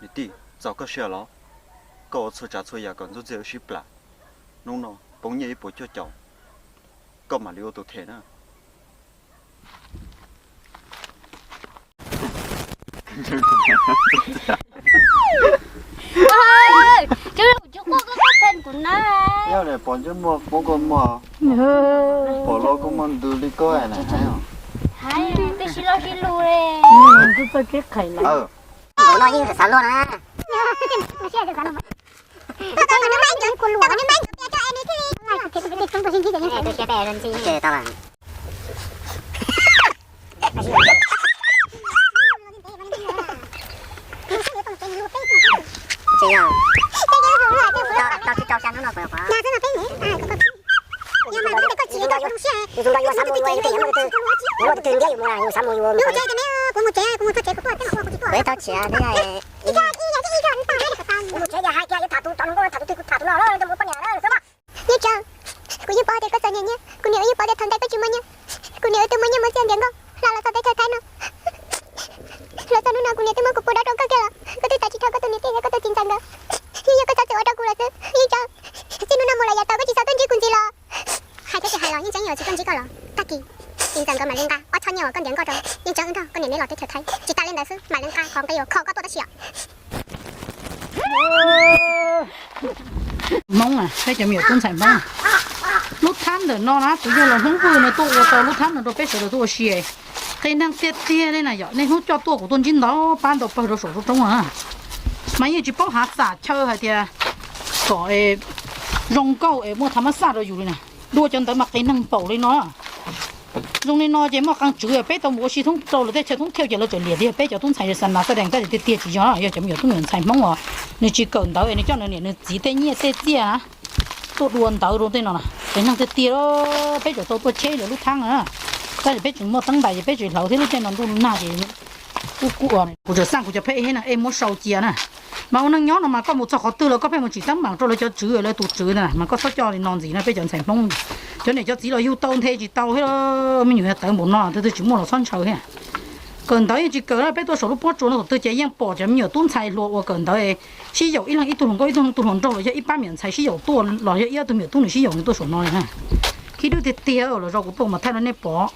Niam tij, txaus koj siab los? Koj ua txhua tsav txhua yam kom ntxuj ntxiag wb sib plam. Hnub no poob nyiaj ib puas cuaj caum, koj mam li ua tus them na. Yog pom ntsej muag poob kua muag, pom los kua muag ntws li koj na. Hais, twb sib loj sib lug li. Twb txawj kev qhais lawm. No yeej xav luaj na. Tsis yog, tau tsis tau xya hnub no kuv yuav qhuav. Yus zoo nkaus yuav xav mus yuav ib teg, yus muaj tus twg ntiab yus mus na, yus xav mus yuav. Kuv tau tsis, kuv mus tsev yog hais tias yuav tham tus, tham tus twg, kuv tham tus no, mus poj niam na. Neb tsaug, kuv yeej paub tias koj txom nyem nyiaj, kuv niam yeej paub tias thaum ntawd koj tsis muaj nyiaj. Kuv niam ua tus muaj nyiaj muaj txiaj ntiav nkauj hla los txog teb chaws Thaib no. Los txog hnub no kuv niam twb muab kuv pub dob rau koj kiag los koj twb xav tsis dhau koj tus niam tij thiab koj tus txiv ntxawm nkawd. Yeej yog koj xav txwm ua rau kuv lawm xwb. Yeej tsaug, txij hnub no mus lawm yav tau koj tsis xav tuaj ntsib kuv ntxiv los. Hais thiab tsis hais los yeej tseeb, yog tsis tuaj ntsib koj los tag kis txiv ntxawm nkawd mam li nqa ob txhob nyiaj uas koj ntiav nkauj rau. Yeej tseeb, nrog koj niam neb los teb chaws Thaib tsis tas li ntawd xwb, mam li nqa qhov nqi uas kho koj tuaj tab sis os. Hmoob, peb cov me nyuam tub ntxhais Hmoob, lub thab ntawm no na kuv yug los Hmoob Vwj no tuaj ua tau lub thab no rau peb sawv daws tuaj ua si. Qee neeg tiag tiag li na yom, niaj hnub coj tuaj kuv tuaj ntsib ntau pab ntau pawg rau saum roob na, mas yeej tsis paub hav xam chaw hais tias kom zoo nkauj es muaj thav mab xaj rau yus li na. Dua cov ntawd mas qee neeg npaum li no. Zoo li no ces muaj qee tswv peb tau mus ua si thoob rau lawv tej chaw thoob thiauj ces lawv tseem liam tias peb cov tub ntxhais xa nas xaj dees tab sis tiag tiag tsis yog, yog cov me nyuam tub me nyuam ntxhais Hmoob os, nws tsis kawm ntawv es nws coj nws niam nws txiv tej nyiaj tej txiaj na tuaj dua ntawv rau tej no na. Qee neeg tiag tiag, peb tseem tau tuaj cheb lawv lub thab na, tab sis peb tseem muaj teeb ntais ces peb tsis hlawv thiab lub caij no ntuj nag ces kuj kuj, kuv tseem xaj kuv cov phej thiab na, ej muab sau cia na. Mas ua neej nyob no mas koj mus txog qhov twg los koj pheej mus tsim teeb meem rau lawv cov tswv lawv tus tswv na, mas koj txhob coj li no ntxiv na peb cov ntxhais Hmoob. Cov niam cov txiv los yug tau nthe tsis tau thiab, me nyuam yav tawv npaum no tus twg tsis muaj los txhob ntshaw thiab. Kawm ntawv yeej tsis kawm na, peb tuaj saum lub pob tsuas no tus twg ces yeej pom cov me nyuam tub ntxhais hluas uas kawm ntawv sib yaum ib leeg ib tug hluas nkauj ib tug hluas nraug los yog ib pab me nyuam ntxhais sib yaum tuaj los yog ib ob tug me nyuam tub nws sib yaum nws tuaj saum no li na. Khib dwb tiag tiag los zoo kuv tuaj mas thaij rau nej pom.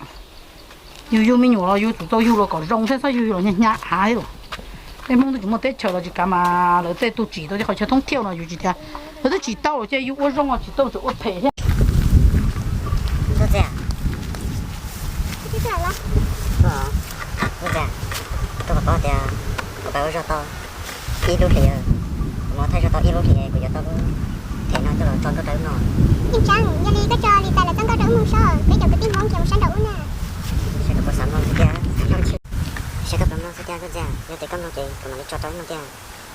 Yus yug me nyuam los yus tsum tau yug los kom zoo thiab txhob yug los hnyav hnyav av thiab. Peb Hmoob twb tsis muaj teb chaws los tsis kav mas lawv tej tus tsim tau tej qhov chaw thoob thiauj no yus tsis tias lawv twb tsim tau ces yus ua zoo los tsis tau tseem ua phem thiab. Tuaj txiv, tuaj txiv, tuaj pom tias kuv pab ua zog tau ib lub hlis, kuv mus thaij zog tau ib lub hlis kuv yuav tau lub them no coj los tso nkauj rau ub no. Yeej tseeb, yog li koj tso li cas los tso nkauj rau ub mus saib, peb cov kwv tij Hmoob ces mus saib nraum ub na. Saib koj puas xav mloog xwb tiag, saib koj puas mloog xwb tiag Tuaj Txiv, yog tias koj mloog ces kuv mam li tso rau ub no tiag.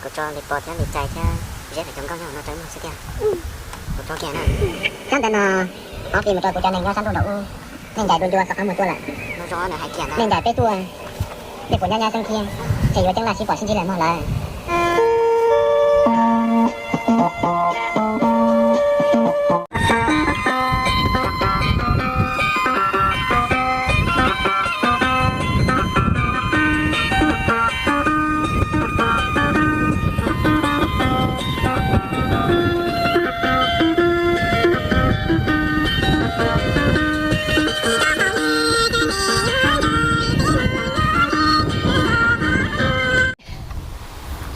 Kuv tso li pos thiab li cais thiab zeb pem cov nkauj nyob no rau ub no xwb tiag. Kuv tso kiag na. Sab ntawd no, ob peb mus rau kuv cov neeg nyob sab ntuj nraum ub, nej ncaim dua ncua xov qab mus tuaj lawm. Nej ncaim peb tuaj, nej puas nyab nyab xeeb thiab, ces yuav ceeb laj sib pom sib ntsib lawm mog lawm.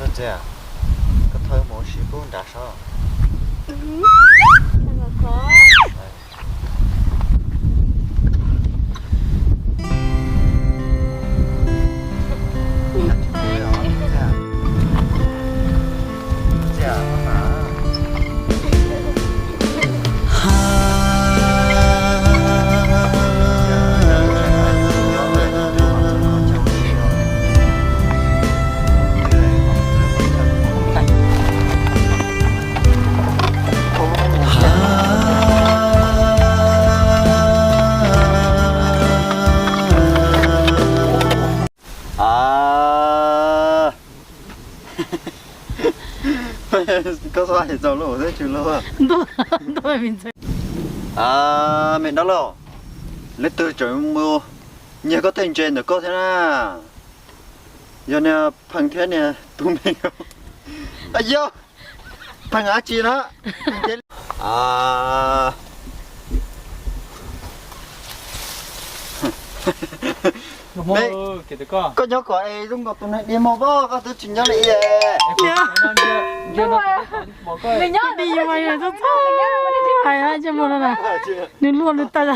Tuaj Txiv, koj thauj mus ua si pub nrad saib. Koj xav hais txog lub hauv teb chaws los? Me dab laug, leej twg tseem mus nyiag koj tej ntses ntawm koj thiab na? Yog niag Pheej thiab niag tus me, yog Pheej dab tsi na? Koj nyob kom es zoo nkaus tus neeg dig muag pob, koj twb tsis nyob li. Nws nyob dig yuav mas yog txhob txhob hais ntsej muag no na. Nws luag nws tawg.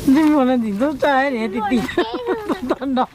Ntsej muag no ntxim ntxub tshaj, tim tim tag nrho.